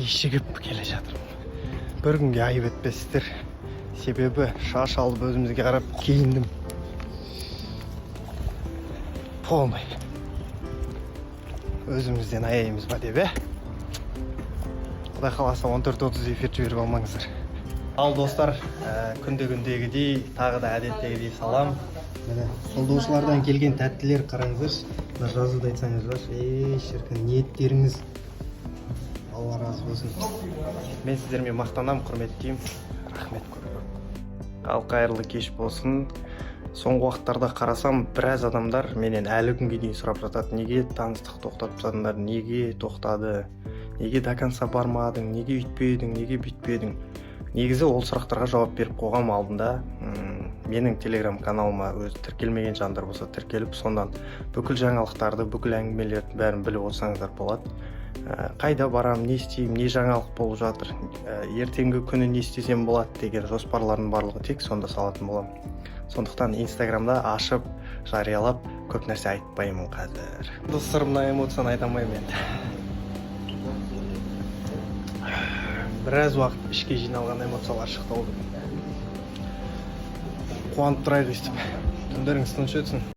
Кешігіп келе жатырмын. Бір күнге айып етпесіздер, себебі шаш алып, өзімізге қарап киіндім полный. Өзімізден аяймыз ба деп, иә. Құдай қаласа, 14:30 эфир жіберіп алмаңыздар. Ал, достар, күнде күндегідей, тағы да әдеттегідей салам. Міне, қолдаушылардан келген тәттілер, қараңыздаршы. Мына жазуды айтсаңыздаршы, ей, шіркін, ниеттеріңіз, Алла разы болсын. Мен сіздермен мақтанамын, құрметтеймін, рахмет көп көп. Ал, қайырлы кеш болсын! Соңғы уақыттарда қарасам, біраз адамдар менен әлі күнге дейін сұрап жатады: неге таныстық тоқтатып тастадыңдар, неге тоқтады, неге до конца бармадың, неге үйтпедің, неге бүйтпедің? Негізі ол сұрақтарға жауап беріп қойғанмын алдында. Менің телеграм каналыма өзі тіркелмеген жандар болса, тіркеліп, сондан бүкіл жаңалықтарды, бүкіл әңгімелердің бәрін біліп отырсаңыздар болады. Қайда барамын, не істеймін, не жаңалық болып жатыр, ертеңгі күні не істесем болады деген жоспарлардың барлығы тек сонда салатын боламын. Сондықтан инстаграмда ашып жариялап, көп нәрсе айтпаймын қазір. Достар, мына эмоцияны айта алмаймын енді. Біраз уақыт ішке жиналған эмоциялар шықты ғой бүгін. Қуанып тұрайық өйстіп. Түндеріңіз тыныш өтсін!